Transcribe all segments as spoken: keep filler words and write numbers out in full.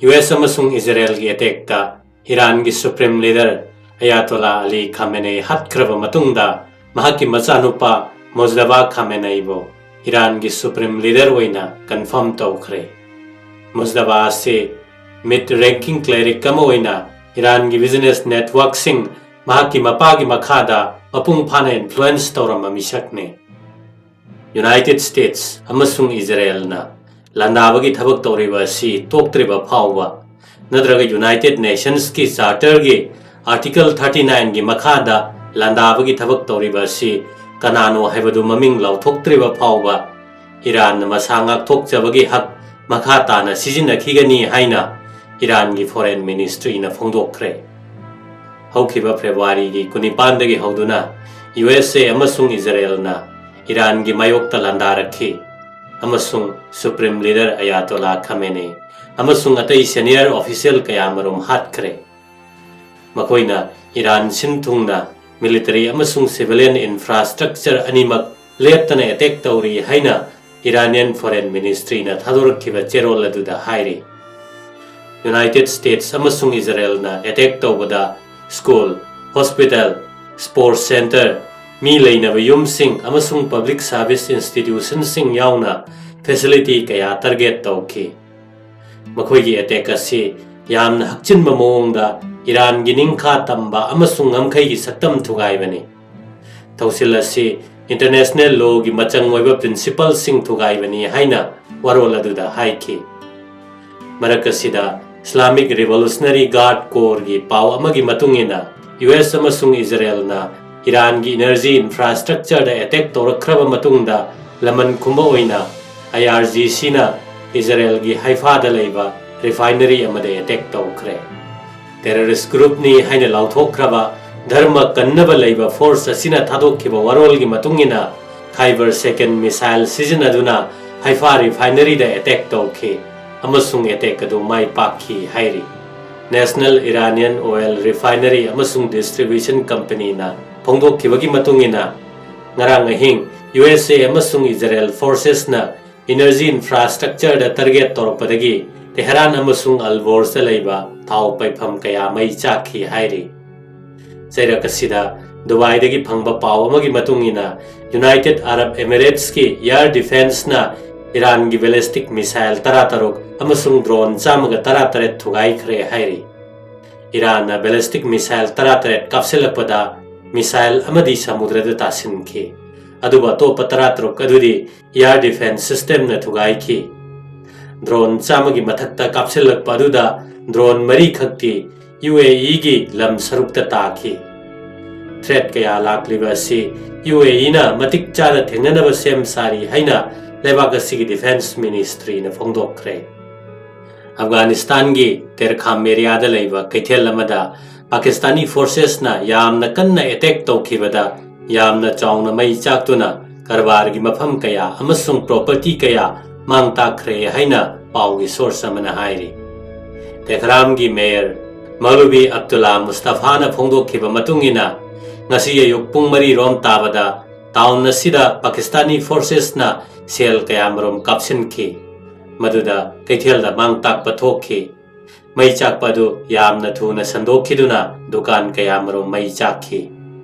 U S ꯑꯃꯁꯨꯡ ꯏꯖꯔꯦꯜꯒꯤ ꯑꯦꯇꯦꯛꯇ ꯏꯔꯥꯟꯒꯤ supreme leader ꯑꯌꯥꯇꯣꯂꯥ ꯑꯂꯤ ꯈꯥꯃꯦꯅꯦ ꯍꯥꯠꯈ꯭ꯔꯕ ꯃꯇꯨꯡꯗ, ꯃꯍꯥꯛꯀꯤ ꯃꯆꯥꯅꯨꯄꯥ ꯃꯨꯖꯗꯕꯥ ꯈꯥꯃꯦꯅꯩꯕꯨ ꯏꯔꯥꯟꯒꯤ ꯁꯨꯄ꯭ꯔꯤꯝ ꯂꯤꯗꯔ ꯑꯣꯏꯅ ꯀꯟꯐꯥꯔꯝ ꯇꯧꯈ꯭ꯔꯦ꯫ ꯃꯨꯖꯗꯕꯥ ꯑꯁꯤ ꯃꯤꯗ ꯔꯦꯡꯀꯤꯡ ꯀ꯭ꯂꯦꯔꯤꯛ ꯑꯃ ꯑꯣꯏꯅ ꯏꯔꯥꯟꯒꯤ ꯕꯤꯖꯤꯅꯦꯁ ꯅꯦꯠꯋꯥꯔꯛꯁꯤꯡ ꯃꯍꯥꯛꯀꯤ ꯃꯄꯥꯒꯤ ꯃꯈꯥꯗ ꯃꯄꯨꯡ ꯐꯥꯅ ꯏꯟꯐ꯭ꯂꯨꯑꯦꯟꯁ ꯇꯧꯔꯝꯕ ꯃꯤꯁꯛꯅꯤ꯫ ꯌꯨꯅꯥꯏꯇꯦꯗ ꯁ꯭ꯇꯦꯠꯁ ꯑꯃꯁꯨꯡ ꯏꯖꯔꯦꯜꯅ ꯂꯥꯟꯗꯥꯕꯒꯤ ꯊꯕꯛ ꯇꯧꯔꯤꯕ ꯑꯁꯤ ꯇꯣꯛꯇ꯭ꯔꯤꯕ ꯐꯥꯎꯕ, ꯅꯠꯇ꯭ꯔꯒ ꯌꯨꯅꯥꯏꯇꯦꯗ ꯅꯦꯁꯟꯁꯀꯤ ꯆꯥꯔꯇꯔꯒꯤ ꯑꯥꯔꯇꯤꯀꯜ ꯊꯥꯔꯇꯤ ꯅꯥꯏꯟꯒꯤ ꯃꯈꯥꯗ ꯂꯥꯟꯗꯥꯕꯒꯤ ꯊꯕꯛ ꯇꯧꯔꯤꯕ ꯑꯁꯤ ꯀꯅꯥꯅꯣ ꯍꯥꯏꯕꯗꯨ ꯃꯃꯤꯡ ꯂꯥꯎꯊꯣꯛꯇ꯭ꯔꯤꯕ ꯐꯥꯎꯕ, ꯏꯔꯥꯟꯅ ꯃꯁꯥ ꯉꯥꯛꯊꯣꯛꯆꯕꯒꯤ ꯍꯛ ꯃꯈꯥ ꯇꯥꯅ ꯁꯤꯖꯤꯟꯅꯈꯤꯒꯅꯤ ꯍꯥꯏꯅ ꯏꯔꯥꯟꯒꯤ ꯐꯣꯔꯦꯟ ꯃꯤꯅꯤꯁꯇ꯭ꯔꯤꯅ ꯐꯣꯡꯗꯣꯛꯈ꯭ꯔꯦ꯫ ꯍꯧꯈꯤꯕ ꯐꯦꯕ꯭ꯔꯨꯋꯥꯔꯤꯒꯤ ꯀꯨꯟꯅꯤꯄꯥꯟꯗꯒꯤ ꯍꯧꯗꯨꯅ ꯌꯨ ꯑꯦꯁ ꯑꯦ ꯑꯃꯁꯨꯡ ꯏꯖꯔꯦꯜꯅ ꯏꯔꯥꯟꯒꯤ ꯃꯥꯌꯣꯛꯇ ꯂꯥꯟꯗꯥꯔꯛꯈꯤ ꯑꯃꯁꯨꯡ ꯁꯨꯄ꯭ꯔꯤꯝ ꯂꯤꯗꯔ ꯑꯌꯥꯇꯣꯂꯥ ꯈꯥꯃꯦꯅꯦ ꯑꯃꯁꯨꯡ ꯑꯇꯩ ꯁꯦꯅꯤꯌꯔ ꯑꯣꯐꯤꯁꯤꯌꯦꯜ ꯀꯌꯥꯃꯔꯨꯝ ꯍꯥꯠꯈ꯭ꯔꯦ꯫ ꯃꯈꯣꯏꯅ ꯏꯔꯥꯟ ꯁꯤꯟ ꯊꯨꯡꯅ ꯃꯤꯂꯤꯇꯔꯤ ꯑꯃꯁꯨꯡ ꯁꯤꯚꯤꯂꯤꯌꯟ ꯏꯟꯐ꯭ꯔꯥꯁꯇ꯭ꯔꯛꯆꯔ ꯑꯅꯤꯃꯛ ꯂꯦꯞꯇꯅ ꯑꯦꯇꯦꯛ ꯇꯧꯔꯤ ꯍꯥꯏꯅ ꯏꯔꯥꯅꯤꯌꯟ ꯐꯣꯔꯦꯟ ꯃꯤꯅꯤꯁꯇ꯭ꯔꯤꯅ ꯊꯥꯗꯣꯔꯛꯈꯤꯕ ꯆꯦꯔꯣꯜ ꯑꯗꯨꯗ ꯍꯥꯏꯔꯤ꯫ ꯌꯨꯅꯥꯏꯇꯦꯗ ꯁ꯭ꯇꯦꯠꯁ ꯑꯃꯁꯨꯡ ꯏꯖꯔꯦꯜꯅ ꯑꯦꯇꯦꯛ ꯇꯧꯕꯗ ꯁ꯭ꯀꯨꯜ, ꯍꯣꯁꯄꯤꯇꯥꯜ, ꯁ꯭ꯄꯣꯔꯠꯁ ꯁꯦꯟꯇꯔ, ꯃꯤ ꯂꯩꯅꯕ ꯌꯨꯝꯁꯤꯡ ꯑꯃꯁꯨꯡ ꯄꯕ꯭ꯂꯤꯛ ꯁꯔꯚꯤꯁ ꯏꯟꯁꯇꯤꯇ꯭ꯌꯨꯁꯟꯁꯤꯡ ꯌꯥꯎꯅ ꯐꯦꯁꯤꯂꯤꯇꯤ ꯀꯌꯥ ꯇꯥꯔꯒꯦꯠ ꯇꯧꯈꯤ꯫ ꯃꯈꯣꯏꯒꯤ ꯑꯦꯇꯦꯛ ꯑꯁꯤ ꯌꯥꯝꯅ ꯍꯛꯆꯤꯟꯕ ꯃꯑꯣꯡꯗ ꯏꯔꯥꯟꯒꯤ ꯅꯤꯡꯈꯥ ꯇꯝꯕ ꯑꯃꯁꯨꯡ ꯉꯝꯈꯩꯒꯤ ꯁꯛꯇꯝ ꯊꯨꯒꯥꯏꯕꯅꯤ꯫ ꯊꯧꯁꯤꯜ ꯑꯁꯤ ꯏꯟꯇꯔꯅꯦꯁꯅꯦꯜ ꯂꯣꯒꯤ ꯃꯆꯪ ꯑꯣꯏꯕ ꯄ꯭ꯔꯤꯟꯁꯤꯄꯜꯁꯤꯡ ꯊꯨꯒꯥꯏꯕꯅꯤ ꯍꯥꯏꯅ ꯋꯥꯔꯣꯜ ꯑꯗꯨꯗ ꯍꯥꯏꯈꯤ꯫ ꯃꯔꯛ ꯑꯁꯤꯗ, ꯏꯁꯂꯥꯃꯤꯛ ꯔꯤꯚꯣꯂꯨꯁꯅꯔꯤ ꯒꯥꯔꯗ ꯀꯣꯔꯒꯤ ꯄꯥꯎ ꯑꯃꯒꯤ ꯃꯇꯨꯡ ꯏꯟꯅ, ꯌꯨ ꯑꯦꯁ ꯑꯃꯁꯨꯡ ꯏꯖꯔꯦꯜꯅ ꯏꯔꯥꯟꯒꯤ ꯏꯅꯔꯖꯤ ꯏꯟꯐ꯭ꯔꯥꯁꯇ꯭ꯔꯛꯆꯔꯗ ꯑꯦꯇꯦꯛ ꯇꯧꯔꯛꯈ꯭ꯔꯕ ꯃꯇꯨꯡꯗ, ꯂꯃꯟ ꯈꯨꯝꯕ ꯑꯣꯏꯅ ꯑꯥꯏ ꯑꯥꯔ ꯖꯤ ꯁꯤꯅ ꯏꯖꯔꯦꯜꯒꯤ ꯍꯥꯏꯐꯥꯗ ꯂꯩꯕ ꯔꯤꯐꯥꯏꯅꯔꯤ ꯑꯃꯗ ꯑꯦꯇꯦꯛ ꯇꯧꯈ꯭ꯔꯦ꯫ ꯇꯦꯔꯣꯔꯤꯁ ꯒ꯭ꯔꯨꯞꯅꯤ ꯍꯥꯏꯅ ꯂꯥꯎꯊꯣꯛꯈ꯭ꯔꯕ ꯙꯔꯃ ꯀꯟꯅꯕ ꯂꯩꯕ ꯐꯣꯔꯁ ꯑꯁꯤꯅ ꯊꯥꯗꯣꯛꯈꯤꯕ ꯋꯥꯔꯣꯜꯒꯤ ꯃꯇꯨꯡ ꯏꯟꯅ, ꯈꯥꯏꯕꯔ ꯁꯦꯀꯦꯟ ꯃꯤꯁꯥꯏꯜ ꯁꯤꯖꯤꯟꯅꯗꯨꯅ ꯍꯥꯏꯐꯥ ꯔꯤꯐꯥꯏꯅꯔꯤꯗ ꯑꯦꯇꯦꯛ ꯇꯧꯈꯤ ꯑꯃꯁꯨꯡ ꯑꯦꯇꯦꯛ ꯑꯗꯨ ꯃꯥꯏ ꯄꯥꯛꯈꯤ ꯍꯥꯏꯔꯤ꯫ ꯅꯦꯁꯅꯦꯜ ꯏꯔꯥꯅꯤꯌꯟ ꯑꯣꯏꯜ ꯔꯤꯐꯥꯏꯅꯔꯤ ꯑꯃꯁꯨꯡ ꯗꯤꯁꯇ꯭ꯔꯤꯕ꯭ꯌꯨꯁꯟ ꯀꯝꯄꯅꯤꯅ ꯐꯣꯡꯗꯣꯛꯈꯤꯕꯒꯤ ꯃꯇꯨꯡ ꯏꯟꯅ, ꯉꯔꯥꯡ ꯑꯍꯤꯡ ꯌꯨ ꯑꯦꯁ ꯑꯦ ꯑꯃꯁꯨꯡ ꯏꯖꯔꯦꯜ ꯐꯣꯔꯁꯦꯁꯅ ꯏꯅꯔꯖꯤ ꯏꯟꯐ꯭ꯔꯥꯁꯇ꯭ꯔꯛꯆꯔꯗ ꯇꯥꯔꯒꯦꯠ ꯇꯧꯔꯛꯄꯗꯒꯤ ꯇꯦꯍꯔꯥꯟ ꯑꯃꯁꯨꯡ ꯑꯜꯕꯣꯔꯁꯇ ꯂꯩꯕ ꯊꯥꯎ ꯄꯩꯐꯝ ꯀꯌꯥ ꯃꯩ ꯆꯥꯛꯈꯤ ꯍꯥꯏꯔꯤ꯫ ꯆꯩꯔꯛ ꯑꯁꯤꯗ ꯗꯨꯕꯥꯏꯗꯒꯤ ꯐꯪꯕ ꯄꯥꯎ ꯑꯃꯒꯤ ꯃꯇꯨꯡ ꯏꯟꯅ, United Arab ꯑꯦꯃꯤꯔꯦꯠꯁꯀꯤ air ꯗꯤꯐꯦꯟꯁꯅ ꯏꯔꯥꯟꯒꯤ ballistic missile ꯇꯔꯥꯇꯔꯨꯛ ꯑꯃꯁꯨꯡ ꯗ꯭ꯔꯣꯟ ꯆꯥꯝꯃꯒ ꯇꯔꯥꯇꯔꯦꯠ ꯊꯨꯒꯥꯏꯈ꯭ꯔꯦ ꯍꯥꯏꯔꯤ꯫ ꯏꯔꯥꯟꯅ ꯕꯦꯂꯤꯁꯇꯤꯛ ꯃꯤꯁꯥꯏꯜ ꯇꯔꯥꯇꯔꯦꯠ ꯀꯥꯞꯁꯤꯜꯂꯛꯄꯗ, ꯃꯤꯁꯥꯏꯜ ꯑꯃꯗꯤ ꯁꯃꯨꯗ꯭ꯔꯗ ꯇꯥꯁꯤꯟꯈꯤ, ꯑꯗꯨꯕꯨ ꯑꯇꯣꯞꯄ ꯇꯔꯥꯇꯔꯨꯛ ꯑꯗꯨꯗꯤ ꯑꯦꯌꯔ ꯗꯤꯐꯦꯟꯁ ꯁꯤꯁꯇꯦꯝꯅ ꯊꯨꯒꯥꯏꯈꯤ꯫ ꯗ꯭ꯔꯣꯟ ꯆꯥꯝꯃꯒꯤ ꯃꯊꯛꯇ ꯀꯥꯞꯁꯤꯜꯂꯛꯄ ꯑꯗꯨꯗ ꯗ꯭ꯔꯣꯟ ꯃꯔꯤꯈꯛꯇꯤ ꯌꯨ ꯑꯦ ꯏꯒꯤ ꯂꯝ ꯁꯔꯨꯛꯇ ꯇꯥꯈꯤ꯫ ꯊ꯭ꯔꯦꯠ ꯀꯌꯥ ꯂꯥꯛꯂꯤꯕ ꯑꯁꯤ ꯌꯨ ꯑꯦ ꯏꯅ ꯃꯇꯤꯛ ꯆꯥꯅ ꯊꯦꯡꯅꯅꯕ ꯁꯦꯝ ꯁꯥꯔꯤ ꯍꯥꯏꯅ ꯂꯩꯕꯥꯛ ꯑꯁꯤꯒꯤ ꯗꯤꯐꯦꯟꯁ ꯃꯤꯅꯤꯁꯇ꯭ꯔꯤꯅ ꯐꯣꯡꯗꯣꯛꯈ꯭ꯔꯦ꯫ ꯑꯐꯒꯥꯅꯤꯁꯇꯥꯟꯒꯤ ꯇꯦꯔꯈꯥꯝ ꯑꯦꯔꯤꯌꯥꯗ ꯂꯩꯕ ꯀꯩꯊꯦꯜ ꯑꯃꯗ ꯄꯥꯀꯤꯁꯇꯥꯅꯤ ꯐꯣꯔꯁꯦꯁꯅ ꯌꯥꯝꯅ ꯀꯟꯅ ꯑꯦꯇꯦꯛ ꯇꯧꯈꯤꯕꯗ, ꯌꯥꯝꯅ ꯆꯥꯎꯅ ꯃꯩ ꯆꯥꯛꯇꯨꯅ ꯀꯔꯕꯥꯔꯒꯤ ꯃꯐꯝ ꯀꯌꯥ ꯑꯃꯁꯨꯡ ꯄ꯭ꯔꯣꯄꯔꯇꯤ ꯀꯌꯥ ꯃꯥꯡ ꯇꯥꯛꯈ꯭ꯔꯦ ꯍꯥꯏꯅ ꯄꯥꯎꯒꯤ ꯁꯣꯔꯁ ꯑꯃꯅ ꯍꯥꯏꯔꯤ꯫ ꯇꯦꯍꯔꯥꯟꯒꯤ ꯃꯦꯌꯔ ꯃꯧꯂꯨꯕꯤ ꯑꯕꯗꯨꯜꯂꯥ ꯃꯨꯁꯇꯐꯥꯅ ꯐꯣꯡꯗꯣꯛꯈꯤꯕ ꯃꯇꯨꯡ ꯏꯟꯅ, ꯉꯁꯤ ꯑꯌꯨꯛ ꯄꯨꯡ ꯃꯔꯤ ꯔꯣꯝ ꯇꯥꯕꯗ ꯇꯥꯎꯟ ꯑꯁꯤꯗ ꯄꯥꯀꯤꯁꯇꯥꯅꯤ ꯐꯣꯔꯁꯦꯁꯅ ꯁꯦꯜ ꯀꯌꯥꯃꯔꯨꯝ ꯀꯥꯞꯁꯤꯟꯈꯤ, ꯃꯗꯨꯗ ꯀꯩꯊꯦꯜꯗ ꯃꯥꯡ ꯇꯥꯛꯄ ꯊꯣꯛꯈꯤ꯫ ꯃꯩ ꯆꯥꯛꯄ ꯑꯗꯨ ꯌꯥꯝꯅ ꯊꯨꯅ ꯁꯟꯗꯣꯛꯈꯤꯗꯨꯅ ꯗꯨꯀꯥꯟ ꯀꯌꯥꯃꯔꯨꯝ ꯃꯩ ꯆꯥꯛꯈꯤ꯫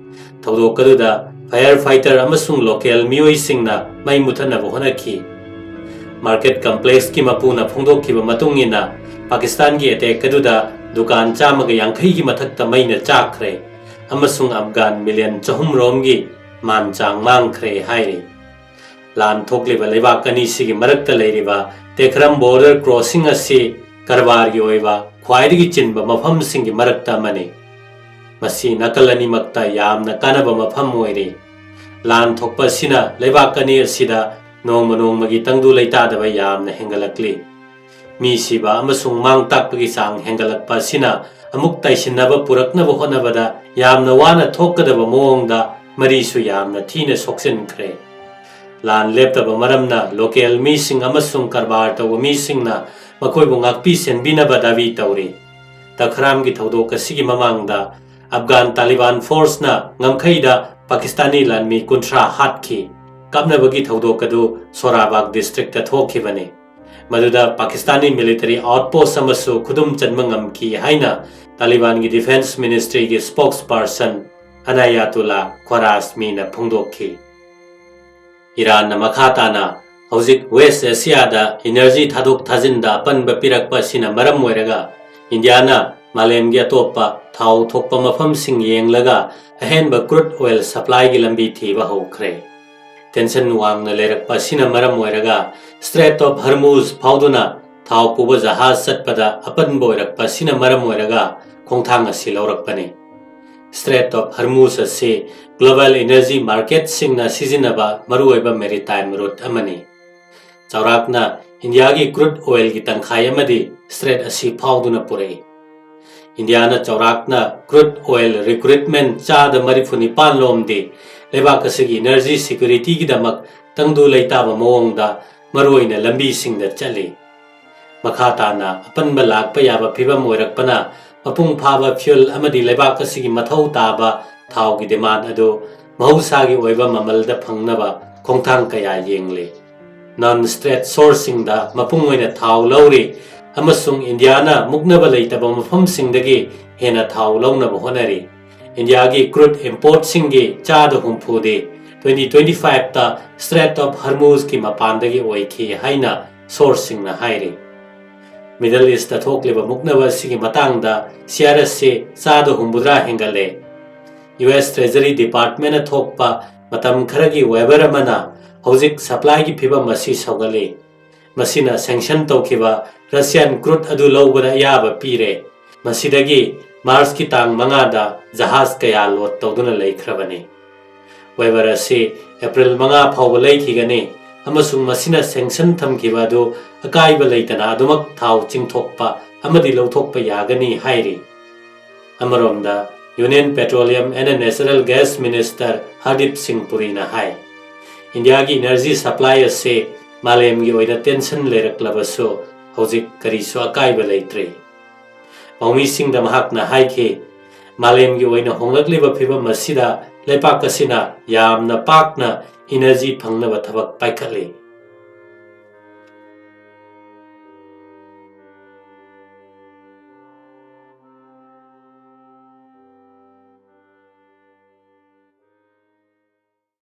ꯊꯧꯗꯣꯛ ꯑꯗꯨꯗ ꯐꯥꯌꯔ ꯐꯥꯏꯇꯔ ꯑꯃꯁꯨꯡ ꯂꯣꯀꯦꯜ ꯃꯤꯑꯣꯏꯁꯤꯡꯅ ꯃꯩ ꯃꯨꯊꯠꯅꯕ ꯍꯣꯠꯅꯈꯤ꯫ ꯃꯥꯔꯀꯦꯠ ꯀꯝꯄ꯭ꯂꯦꯛꯁꯀꯤ ꯃꯄꯨꯅ ꯐꯣꯡꯗꯣꯛꯈꯤꯕ ꯃꯇꯨꯡ ꯏꯟꯅ, ꯄꯥꯀꯤꯁꯇꯥꯟꯒꯤ ꯑꯦꯇꯦꯛ ꯑꯗꯨꯗ ꯗꯨꯀꯥꯟ ꯆꯥꯝꯃꯒ ꯌꯥꯡꯈꯩꯒꯤ ꯃꯊꯛꯇ ꯃꯩꯅ ꯆꯥꯛꯈ꯭ꯔꯦ ꯑꯃꯁꯨꯡ ꯑꯐꯒꯥꯟ ꯃꯤꯂꯤꯌꯟ ꯆꯍꯨꯝ ꯔꯣꯝꯒꯤ ꯃꯥꯟ ꯆꯥꯡ ꯃꯥꯡꯈ꯭ꯔꯦ ꯍꯥꯏꯔꯤ꯫ ꯂꯥꯟ ꯊꯣꯛꯂꯤꯕ ꯂꯩꯕꯥꯛ ꯑꯅꯤꯁꯤꯒꯤ ꯃꯔꯛꯇ ꯂꯩꯔꯤꯕ ꯇꯦꯈꯔꯝ ꯕꯣꯔꯗꯔ ꯀ꯭ꯔꯣꯁꯤꯡ ꯑꯁꯤ ꯀꯔꯕꯥꯔꯒꯤ ꯑꯣꯏꯕ ꯈ꯭ꯋꯥꯏꯗꯒꯤ ꯆꯤꯟꯕ ꯃꯐꯝꯁꯤꯡꯒꯤ ꯃꯔꯛꯇ ꯑꯃꯅꯤ꯫ ꯃꯁꯤ ꯅꯥꯀꯜ ꯑꯅꯤꯃꯛꯇ ꯌꯥꯝꯅ ꯀꯥꯟꯅꯕ ꯃꯐꯝ ꯑꯣꯏꯔꯤ꯫ ꯂꯥꯟ ꯊꯣꯛꯄ ꯑꯁꯤꯅ ꯂꯩꯕꯥꯛ ꯑꯅꯤ ꯑꯁꯤꯗ ꯅꯣꯡꯃ ꯅꯣꯡꯃꯒꯤ ꯇꯪꯗꯨ ꯂꯩꯇꯥꯗꯕ ꯌꯥꯝꯅ ꯍꯦꯟꯒꯠꯂꯛꯂꯤ꯫ ꯃꯤ ꯁꯤꯕ ꯑꯃꯁꯨꯡ ꯃꯥꯡ ꯇꯥꯛꯄꯒꯤ ꯆꯥꯡ ꯍꯦꯟꯒꯠꯂꯛꯄ ꯑꯁꯤꯅ ꯑꯃꯨꯛ ꯇꯥꯏꯁꯤꯟꯅꯕ ꯄꯨꯔꯛꯅꯕ ꯍꯣꯠꯅꯕꯗ ꯌꯥꯝꯅ ꯋꯥꯅ ꯊꯣꯛꯀꯗꯕ ꯃꯑꯣꯡꯗ ꯃꯔꯤꯁꯨ ꯌꯥꯝꯅ ꯊꯤꯅ ꯁꯣꯛꯆꯤꯟꯈ꯭ꯔꯦ꯫ ꯂꯥꯟ ꯂꯦꯞꯇꯕ ꯃꯔꯝꯅ ꯂꯣꯀꯦꯜ ꯃꯤꯁꯤꯡ ꯑꯃꯁꯨꯡ ꯀꯔꯕꯥꯔ ꯇꯧꯕ ꯃꯤꯁꯤꯡꯅ ꯃꯈꯣꯏꯕꯨ ꯉꯥꯛꯄꯤ ꯁꯦꯟꯕꯤꯅꯕ ꯗꯥꯕꯤ ꯇꯧꯔꯤ꯫ ꯇꯈ꯭ꯔꯥꯝꯒꯤ ꯊꯧꯗꯣꯛ ꯑꯁꯤꯒꯤ ꯃꯃꯥꯡꯗ ꯑꯐꯒꯥꯟ ꯇꯥꯂꯤꯕꯥꯟ ꯐꯣꯔꯁꯅ ꯉꯝꯈꯩꯗ ꯄꯥꯀꯤꯁꯇꯥꯅꯤ ꯂꯥꯟꯃꯤ ꯀꯨꯟꯊ꯭ꯔꯥ ꯍꯥꯠꯈꯤ꯫ ꯀꯥꯞꯅꯕꯒꯤ ꯊꯧꯗꯣꯛ ꯑꯗꯨ ꯁꯣꯔꯥꯕꯥꯒ ꯗꯤꯁꯇ꯭ꯔꯤꯛꯇ ꯊꯣꯛꯈꯤꯕꯅꯤ꯫ ꯃꯗꯨꯗ ꯄꯥꯀꯤꯁꯇꯥꯅꯤ military outpost ꯑꯃꯁꯨ ꯈꯨꯗꯨꯝ ꯆꯟꯕ ꯉꯝꯈꯤ ꯍꯥꯏꯅ ꯇꯥꯂꯤꯕꯥꯟꯒꯤ Defence Ministryꯒꯤ spokesperson ꯑꯅꯥꯌꯥꯇꯨꯂꯥ ꯈ꯭ꯋꯥꯔꯥꯖꯃꯤꯅ ꯐꯣꯡꯗꯣꯛꯈꯤ꯫ ꯏꯔꯥꯟꯅ ꯃꯈꯥ ꯇꯥꯅ ꯍꯧꯖꯤꯛ West Asiaꯗ energy ꯊꯥꯗꯣꯛ ꯊꯥꯖꯤꯟꯗ ꯑꯄꯟꯕ ꯄꯤꯔꯛꯄ ꯑꯁꯤꯅ ꯃꯔꯝ ꯑꯣꯏꯔꯒ ꯏꯟꯗꯤꯌꯥꯅ ꯃꯥꯂꯦꯝꯒꯤ ꯑꯇꯣꯞꯄ ꯊꯥꯎ ꯊꯣꯛꯄ ꯃꯐꯝꯁꯤꯡ ꯌꯦꯡꯂꯒ ꯑꯍꯦꯟꯕ crude oil supplyꯒꯤ ꯂꯝꯕꯤ ꯊꯤꯕ ꯍꯧꯈ꯭ꯔꯦ꯫ Tension ꯋꯥꯡꯅ ꯂꯩꯔꯛꯄ ꯑꯁꯤꯅ ꯃꯔꯝ ꯑꯣꯏꯔꯒ Strait of Hormuz ꯐꯥꯎꯗꯨꯅ ꯊꯥꯎ ꯄꯨꯕ ꯖꯍꯥꯖ ꯆꯠꯄꯗ ꯑꯄꯟꯕ ꯑꯣꯏꯔꯛꯄ ꯑꯁꯤꯅ ꯃꯔꯝ ꯑꯣꯏꯔꯒ ꯈꯣꯡꯊꯥꯡ ꯑꯁꯤ ꯂꯧꯔꯛꯄꯅꯤ꯫ Strait of Hormuz ꯑꯁꯤ global energy marketꯁꯤꯡꯅ ꯁꯤꯖꯤꯟꯅꯕ ꯃꯔꯨꯑꯣꯏꯕ maritime route ꯑꯃꯅꯤ꯫ ꯆꯥꯎꯔꯥꯛꯅ ꯏꯟꯗꯤꯌꯥꯒꯤ crude oilꯒꯤ ꯇꯪꯈꯥꯏ ꯑꯃꯗꯤ strait ꯑꯁꯤ ꯐꯥꯎꯗꯨꯅ ꯄꯨꯔꯛꯏ꯫ ꯏꯟꯗꯤꯌꯥꯅ ꯆꯥꯎꯔꯥꯛꯅ crude oil recruitment ꯆꯥꯗ ꯃꯔꯤꯐꯨ ꯅꯤꯄꯥꯟ ꯂꯣꯝꯗꯤ ꯂꯩꯕꯥꯛ ꯑꯁꯤꯒꯤ energy securityꯒꯤꯗꯃꯛ ꯇꯪꯗꯨ ꯂꯩꯇꯥꯕ ꯃꯑꯣꯡꯗ ꯃꯔꯨꯑꯣꯏꯅ ꯂꯝꯕꯤꯁꯤꯡꯗ ꯆꯠꯂꯤ꯫ ꯃꯈꯥ ꯇꯥꯅ ꯑꯄꯟꯕ ꯂꯥꯛꯄ ꯌꯥꯕ ꯐꯤꯚꯝ ꯑꯣꯏꯔꯛꯄꯅ ꯃꯄꯨꯡ ꯐꯥꯕ fuel ꯑꯃꯗꯤ ꯂꯩꯕꯥꯛ ꯑꯁꯤꯒꯤ ꯃꯊꯧ ꯇꯥꯕ ꯊꯥꯎꯒꯤ demand ꯑꯗꯨ ꯃꯍꯧꯁꯥꯒꯤ ꯑꯣꯏꯕ ꯃꯃꯜꯗ ꯐꯪꯅꯕ ꯈꯣꯡꯊꯥꯡ ꯀꯌꯥ ꯌꯦꯡꯂꯤ꯫ Non-strait sourceꯁꯤꯡꯗ ꯃꯄꯨꯡ ꯑꯣꯏꯅ ꯊꯥꯎ ꯂꯧꯔꯤ ꯑꯃꯁꯨꯡ ꯏꯟꯗꯤꯌꯥꯅ ꯃꯨꯛꯅꯕ ꯂꯩꯇꯕ ꯃꯐꯝꯁꯤꯡꯗꯒꯤ ꯍꯦꯟꯅ ꯊꯥꯎ ꯂꯧꯅꯕ ꯍꯣꯠꯅꯔꯤ꯫ ꯏꯟꯗꯤꯌꯥꯒꯤ crude importꯁꯤꯡꯒꯤ ꯆꯥꯗ ꯍꯨꯝꯐꯨꯗꯤ twenty twenty fiveꯇ Strait of Hormuzꯀꯤ ꯃꯄꯥꯟꯗꯒꯤ ꯑꯣꯏꯈꯤ ꯍꯥꯏꯅ sourceꯁꯤꯡꯅ ꯍꯥꯏꯔꯤ꯫ Middle Eastꯇ ꯊꯣꯛꯂꯤꯕ ꯃꯨꯛꯅꯕ ꯑꯁꯤꯒꯤ ꯃꯇꯥꯡꯗ ꯁꯤꯌꯥꯔ ꯑꯁꯤ ꯆꯥꯗ ꯍꯨꯝꯐꯨꯇꯔꯥ ꯍꯦꯟꯒꯠꯂꯦ꯫ US Treasury Departmentꯅ ꯊꯣꯛꯄ ꯃꯇꯝ ꯈꯔꯒꯤ Weber ꯑꯃꯅ ꯍꯧꯖꯤꯛ supplyꯒꯤ ꯐꯤꯚꯝ ꯑꯁꯤ ꯁꯧꯒꯠꯂꯤ꯫ ꯃꯁꯤꯅ sanction ꯇꯧꯈꯤꯕ Russian crude ꯑꯗꯨ ꯂꯧꯕꯗ ꯑꯌꯥꯕ ꯄꯤꯔꯦ꯫ ꯃꯁꯤꯗꯒꯤ Marchꯀꯤ ꯇꯥꯡ ꯃꯉꯥꯗ ꯖꯍꯥꯖ ꯀꯌꯥ load ꯇꯧꯗꯨꯅ ꯂꯩꯈ꯭ꯔꯕꯅꯤ꯫ Weber ꯑꯁꯤ April ꯃꯉꯥ ꯐꯥꯎꯕ ꯂꯩꯈꯤꯒꯅꯤ ꯑꯃꯁꯨꯡ ꯃꯁꯤꯅ sanction ꯊꯝꯈꯤꯕ ꯑꯗꯨ ꯑꯀꯥꯏꯕ ꯂꯩꯇꯅ ꯑꯗꯨꯃꯛ ꯊꯥꯎ ꯆꯤꯡꯊꯣꯛꯄ ꯑꯃꯗꯤ ꯂꯧꯊꯣꯛꯄ ꯌꯥꯒꯅꯤ ꯍꯥꯏꯔꯤ꯫ ꯑꯃꯔꯣꯝꯗ Union Petroleum and Natural Gas Minister Hardeep Singh Puriꯅ ꯍꯥꯏ, ꯏꯟꯗꯤꯌꯥꯒꯤ energy supply ꯑꯁꯤ ꯃꯥꯂꯦꯝꯒꯤ ꯑꯣꯏꯅ tension ꯂꯩꯔꯛꯂꯕꯁꯨ ꯍꯧꯖꯤꯛ ꯀꯔꯤꯁꯨ ꯑꯀꯥꯏꯕ ꯂꯩꯇ꯭ꯔꯤ꯫ ꯄꯥꯎꯃꯤꯁꯤꯡꯗ ꯃꯍꯥꯛꯅ ꯍꯥꯏꯈꯤ, ꯃꯥꯂꯦꯝꯒꯤ ꯑꯣꯏꯅ ꯍꯣꯡꯂꯛꯂꯤꯕ ꯐꯤꯚꯝ ꯑꯁꯤꯗ ꯂꯩꯕꯥꯛ ꯑꯁꯤꯅ ꯌꯥꯝꯅ ꯄꯥꯛꯅ energy ꯐꯪꯅꯕ ꯊꯕꯛ ꯄꯥꯏꯈꯠꯂꯤ꯫